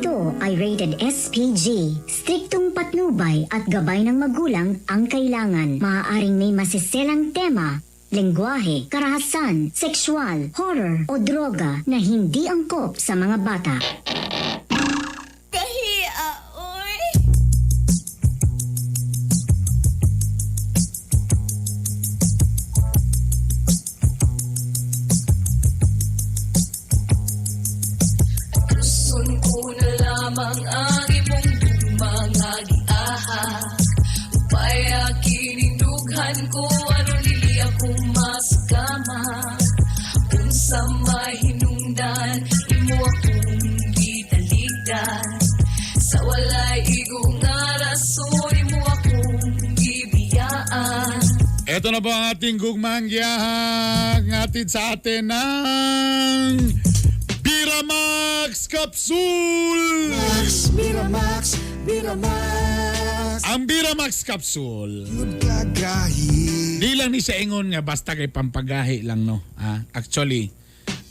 ito ay rated SPG. Striktong patnubay at gabay ng magulang ang kailangan. Maaaring may masiselang tema, lengguwahe, karahasan, sexual, horror o droga na hindi angkop sa mga bata. Kahia, oy. Gusto ko na lamang ang imong gugma nga giaha. Upaya kinindughan ko aron dili ako masugama. Unsa may hinungdan imo akong gitaligdan. Sa walay igo nga rason imo akong gibiyaan. Ito na po ang ating gugmang giyahang atid sa atin ng Biramax Capsule! Miramax, Miramax. Ang Biramax Capsule, Good kagahi. di lang ni siya ingon nga basta kay pampagahi lang, no. Ah, actually,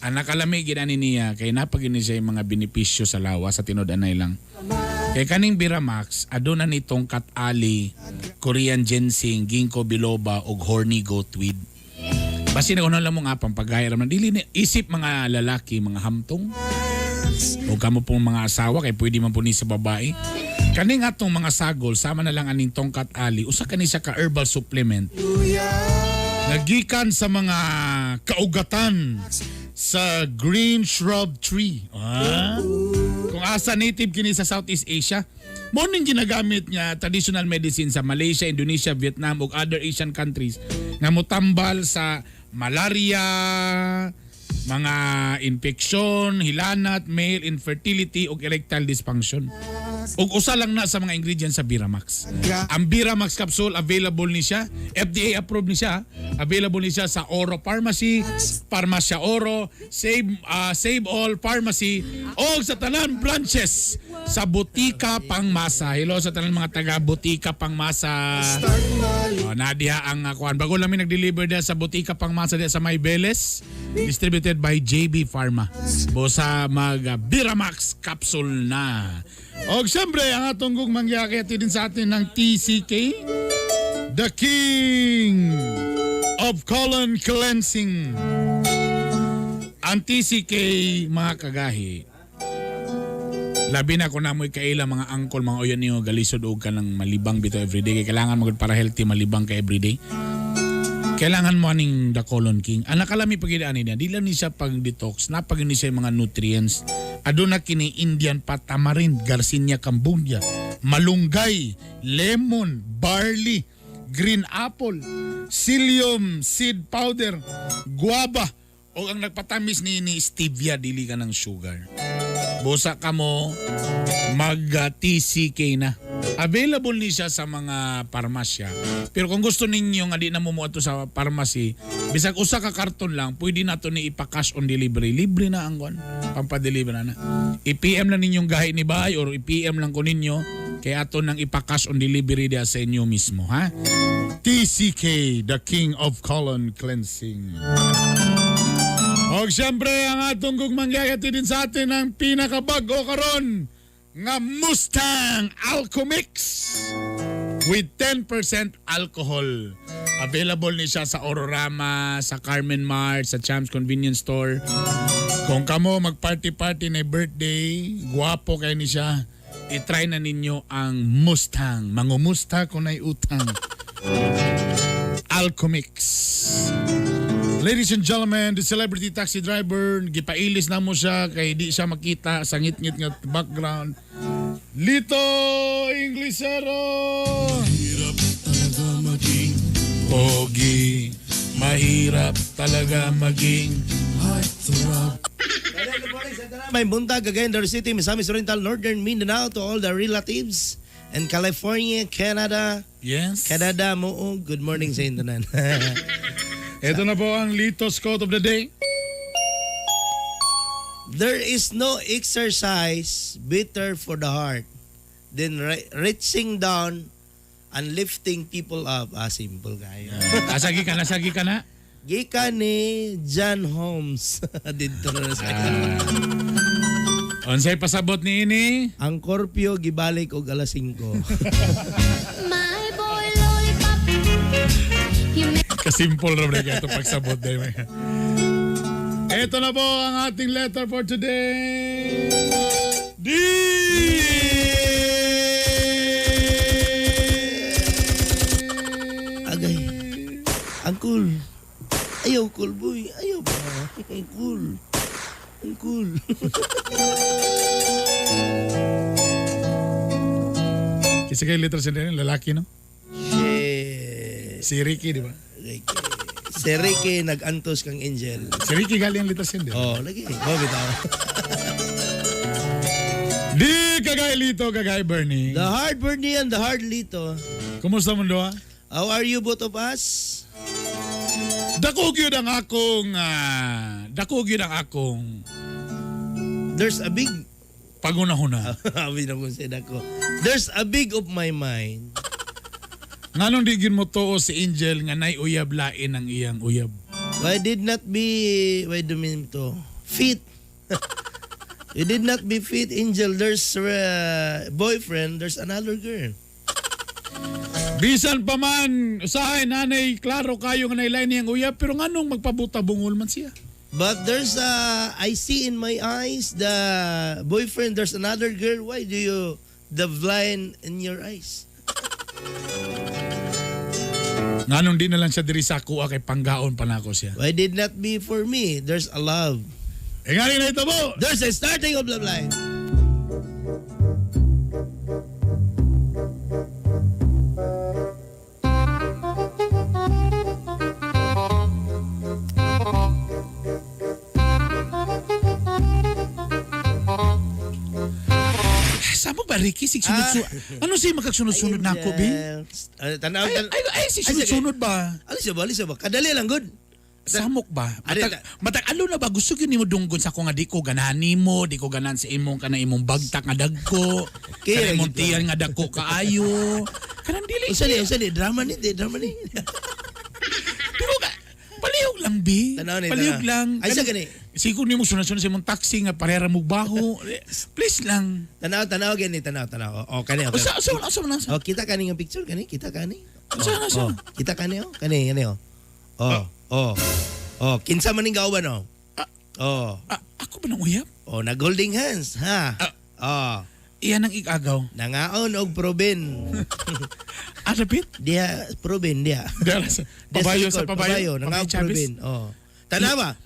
ang nakalami gid ani niya kay napagini siya yung mga benepisyo sa lawa sa tinud-anay lang. Kay kaning Biramax, aduna nitong kat-ali, Korean ginseng, ginkgo biloba ug horny goat weed. Basin ako na lang mo nga pampagahi raman. Dili ni isip mga lalaki, mga hamtong. O kamo pong mga asawa kay pwede man po ni sa babae. Kaning atong mga sagol sama na lang aning tongkat ali, usa kani siya ka herbal supplement. Nagikan sa mga kaugatan sa green shrub tree. Ah? Kung asa native kini sa Southeast Asia, mo ning ginagamit nga traditional medicine sa Malaysia, Indonesia, Vietnam ug other Asian countries nga motambal sa malaria, mga infeksyon, hilanat, male infertility ug erectile dysfunction. Ug usa lang na sa mga ingredients sa Biramax. Ang Biramax capsule, available ni siya, FDA approved ni siya. Available ni siya sa Oro Pharmacy, Parmasya Oro, Save All Pharmacy o sa tanan branches sa Butika Pangmasa. Hello sa tanan mga taga Butika Pangmasa. Oh, nadia ang kuan. Bago lang mi nag-deliver diha sa Butika Pangmasa diha sa May Beles. Distributed by JB Pharma. Bosa mag Biramax capsule na. Og siyempre, ang atong gugmang giyakit din sa atin ng TCK, the King of Colon Cleansing. Ang TCK, mga kagahi, labi na kung namoy kaila mga angkol, mga uyan niyo, galisod og ka ng malibang bito everyday. Kaya kailangan magud para healthy, malibang ka everyday. Kailangan mo aning the Colon King. Ang nakalami pagidaan niya, di lang ni siya pag detox, napag ni siya yung mga nutrients. Aduna kini Indian pa tamarind, Garcinia cambogia, malunggay, lemon, barley, green apple, psyllium seed powder, guava, o ang nagpatamis ni stevia, dili ka ng sugar. Busa ka mo, mag TCK na. Available ni siya sa mga parmasya. Pero kung gusto ninyo nga di na mo moadto sa pharmacy, bisag usa ka karton lang, pwede na to ni ipa-cash on delivery. Libre na ang kwan. Pampa-deliver na na. I-PM lang ninyong gahi ni Bay or i-PM lang ko ninyo kay ato nang ipa-cash on delivery diya sa inyo mismo, ha? TCK, the King of Colon Cleansing. Og siyempre, ang atong gugmangyayati din sa atin ang pinakabago karon nga Mustang Alcomix with 10% alcohol. Available ni siya sa Ororama, sa Carmen Mart, sa Champs Convenience Store. Kung kamo magparty-party na birthday, guwapo kay ni siya, i-try na ninyo ang Mustang. Mangumusta kung nay utang. Alcomix. Ladies and gentlemen, the celebrity taxi driver, gipailis na mo siya kay di siya makita sa ngit-ngit nga background. Lito Inglesero! Hirap talaga maging pogi. Mahirap talaga maging heartthrob. Good morning sa tanan. May buntag Cagayan de Oro City, Misamis Oriental, Northern Mindanao, to all the relatives in California, Canada, Canada mo. Good morning sa inyo tanan. Ito na po ang Lito's Quote of the Day. There is no exercise better for the heart than reaching down and lifting people up. Ah, simple kayo. Asagi ka na, sagi ka na. Gikan ni John Holmes. Dito na sa Unsay pasabot ni ini? Ang Corpio gibalik og alas 5. My boy lollipop, you make Kasimple ra ba ito pagsabot dahil. Ito na po ang ating letter for today. D! Agay. Ang cool. Ayaw cool boy. Ayaw ba? Ang cool. Ang cool. Kasi kay letter siya rin, lalaki, no? Shit. Si Ricky, di ba? Ricky. Si Ricky nag-antos kang Angel. Si Ricky galing ang letter siya, di ba? Oh, lagi. Oh, bitaw. Di kagay Lito, kagay Bernie. The hard Bernie and the hard Lito. Kumusta mundo, ha? How are you both of us? Dako gyud ang akong dako gyud ang akong There's a big pagunahuna. Sabi na kung sino ako. There's a big of my mind. Nganong di gyud mo tuo si Angel nga nay uyab lain ang iyang uyab? Why did not be, why do mean to? Fit. You did not be fit, Angel. There's boyfriend, there's another girl. Bisan pa man, usahay nanay, klaro kayo nga nay lain iyang uyab, pero nganong magpabuta bungol man siya? But there's I see in my eyes the boyfriend, there's another girl. Why do you the blind in your eyes? Nganong di na lang siya diri sa ako kay panggaon pa nako siya. Why did not be for me? There's a love. E nga na ito po. There's a starting of love life. Samo ba Ricky sig sunod-sunod? Ano siya makagsunod-sunod na ako, bi? Tanaw, Ay, ay, ay, si sunod-sunod ba? Alis ba, alis ba? Kadali lang, good. Samok ba? Ari, Matag, matag alo na ba gusto gyud nimo dunggon sa ako nga di ko ganahan nimo, di ko ganahan sa imong kana imong bagtak nga dagko, Kaya kana imong gid ba? tiyan nga dagko kaayo. Kanang dili. Usa ni, usa ni, drama ni, di, drama ni. Di ko ka palihog lang bi. Tanaw ni, Palihog tanaw. lang. Ay, sa gani. Siguro nimo sunod-sunod sa imong taxi nga parera mo baho. Please lang. Tanaw, tanaw, gani, tanaw, tanaw. O, kani, okay. Usa usa usa man Oh, kita kani nga picture kani, kita kani. Usa na siya. Oh, kita kani oh, kani, kani oh. Oh, oh. Oh, kinsa man ning gauban oh. Oh. Ah, ako ba nang uyab? Oh, nag holding hands, ha. Ah. Oh, Iyan ang igagaw. nangaon og proben. Ah, repeat? Diha proben diha. Dara sa Diha pabayo sa likod, pabayo. Pabayo, nangaon Chavez. proben. Oh. Tanawa.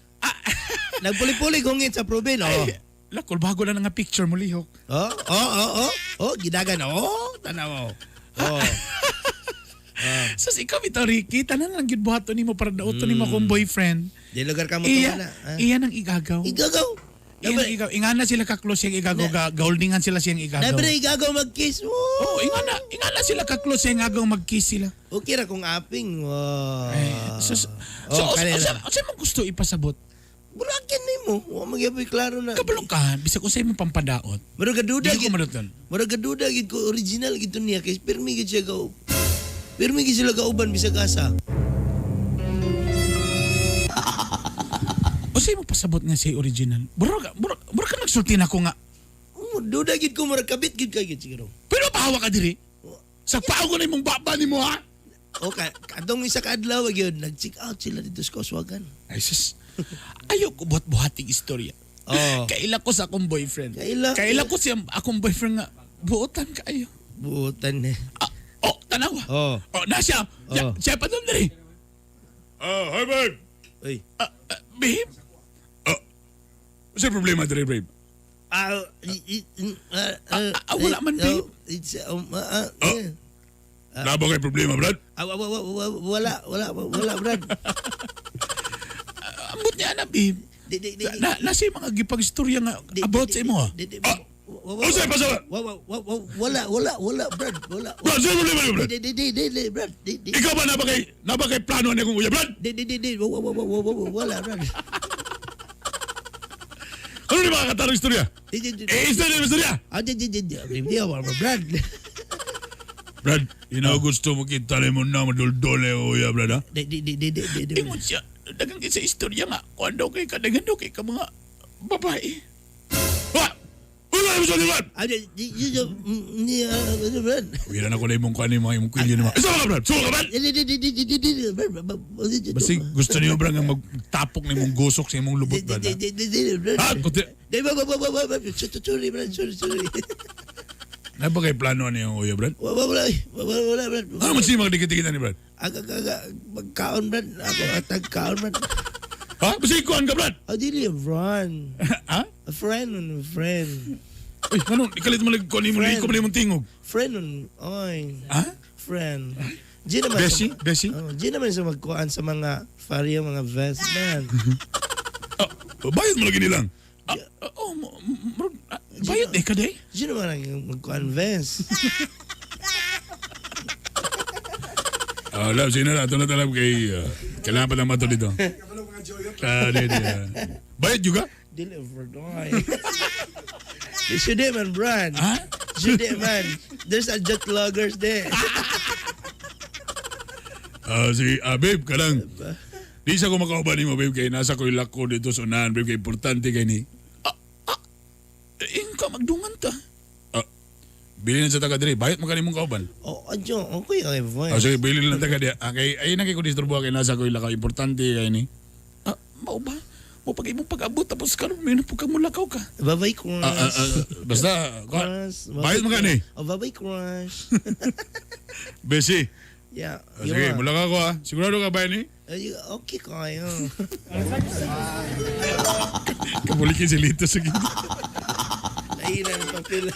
Nagpuli-puli hungit sa proben oh. Ay, lakol bago lang nga picture mo lihok. Oh, oh, oh, oh. Oh, gidagan. Oh, tanawa. Oh. Sus, ikaw bitaw Ricky, tanan lang gyud buhaton nimo para daoton nimo akong boyfriend. Di lugar ka mo Iya, na. Ah. iya nang igagaw. Igagaw. Iya nang igagaw. Ingana sila ka-close siyang igagaw, gaholdingan sila siyang igagaw. Nabre igagaw mag-kiss. Oh. Oh, ingana sila ka-close siyang igagaw mag-kiss sila. Okay ra kung aping. Wow. Ay, sus, so, Oh, kani usa na. usa mo gusto ipasabot? Burakin nimo. Wa magyapon klaro na. Kabalo ka, bisag unsay mo pampadaot. Murag gaduda Di ko gid. maluton. Murag gaduda gid ko original gid to niya kay pirmi gid siya ga. Pirmi gid sila gauban bisag asa. Unsay mo pasabot nga siya original? Murag murag murag ka nagsulti na ko nga. Oh, duda gid ko murag kabit gid kay gid siguro. Pero pahawa ka diri. Sa pao ko na imong baba nimo ha. O ka kadtong isa ka adlaw gyud nag-check out sila dito sa Kauswagan. Ay sus. Ayaw ko buhat-buhating istorya. Oh. Kaila ko sa akong boyfriend. Kaila. Kaila ko siya akong boyfriend nga buotan kaayo. Buotan eh. Ah, oh, tanawa. Oh. Oh, na siya. Siya, Oh. siya pa doon diri. Oh, hi babe. Uy. Ah, ah, babe. Oh. Sa problema diri, babe? Ah, ah, Ah, ah, wala man, babe. Oh, it's, ah, Oh. eh. Wala ba kay problema, Brad? Ah, wala, wala, wala, Brad. Ambot niya na, babe. Di, di, di, Na, nasa yung mga gipagstorya nga di, about di, sa imo, ha? di, di, Ah, wa- pa sa- wala, wala, wala, Brad, wala. Brad, sa problema niyo, Brad? Di, di, di, di, di, Brad, di, di, Ikaw ba na ba kay plano niya kung uya, Brad? di, di, di, di, wala, Brad. Ano ni mga katarong istorya? Di, di, di, Eh, istorya, istorya! ah, di, di, di, di, di, di, wala, Brad. Brad, gusto mo kita mo na maduldol na yung uya, Brad, ha? Di, di, di, di, di, di, di. Ingon siya, dagang sa istorya nga, kung ano kay ka, dagang daw kay ka mga babae. Ha! sa Brad. Ah, di- di- di- di- di- ah, Brad. Uy, na ko na imong kuan imong imong kwilyo naman. Isa ka, Brad. Suka ka, Brad. Di- di- di- di- di- di- di- Brad, Brad, Brad. Basi gusto niyo, Brad, nga magtapok na imong gusok sa imong lubot, Di- Brad. di- Ha? di- di- di- Brad. Ha? Kuti. Di- ba- ba- ba- ba- ba- Sorry, Brad. Sorry, sorry. Na ba kay plano ni yung uya, Brad? Wala, wala, wala, wala, Brad. Ano man siya mga dikit-dikitan ni Brad? Aga, aga, magkaon, Brad. Ako, atag kaon, Brad. Ha? Basi kuan ka, Brad? Oh, dili, friend. Ha? A friend on a friend. Uy, ano? Ikalit mo lang kuan mo, Friend. liko mo imong tingog. Friend on, oy. Ha? Friend. Di naman Beshi? sa, Beshi? Oh, di naman sa magkuan sa mga farya, mga vest, man. Ah, bayad mo lagi nilang. Ah, ah, oh, ah, bayad eh, kaday. Di naman ang magkuan vest. Ah, love, sino na? Ito na talab kay... kailangan pa naman ito dito. Ah, di, di. Bayad juga? Dili, friend, oy. Di man, Brad. Ha? Jude man. There's a jet loggers there. Ah, sige, babe, karang. Di sa ko makauban nimo, babe, kay nasa ko'y lako dito sa unahan, babe, kay importante kay ni. Ah, ah, eh, ka magdungan ta. Ah, bili na sa taga diri, bayad mo kanimong kauban. Oh, adyo, okay, okay, boy. Ah, sige, bili lang taga diya. Ah, kay ay na kay ko disturbo kay nasa ko'y lakaw, importante kay ni. Ah, mao ba? Mo pag imong pag-abot tapos karon may napug ka mulakaw ka. Bye-bye, crush. Ah, ah, ah, basta, Crush. bayad mo kani. Oh, bye-bye, crush. Besi. Yeah. Ah, sige, mulakaw ko ah. Sigurado ka ba ni? Okay kayo. Kabulikin si Lito sa gitna. Nailan pa pila.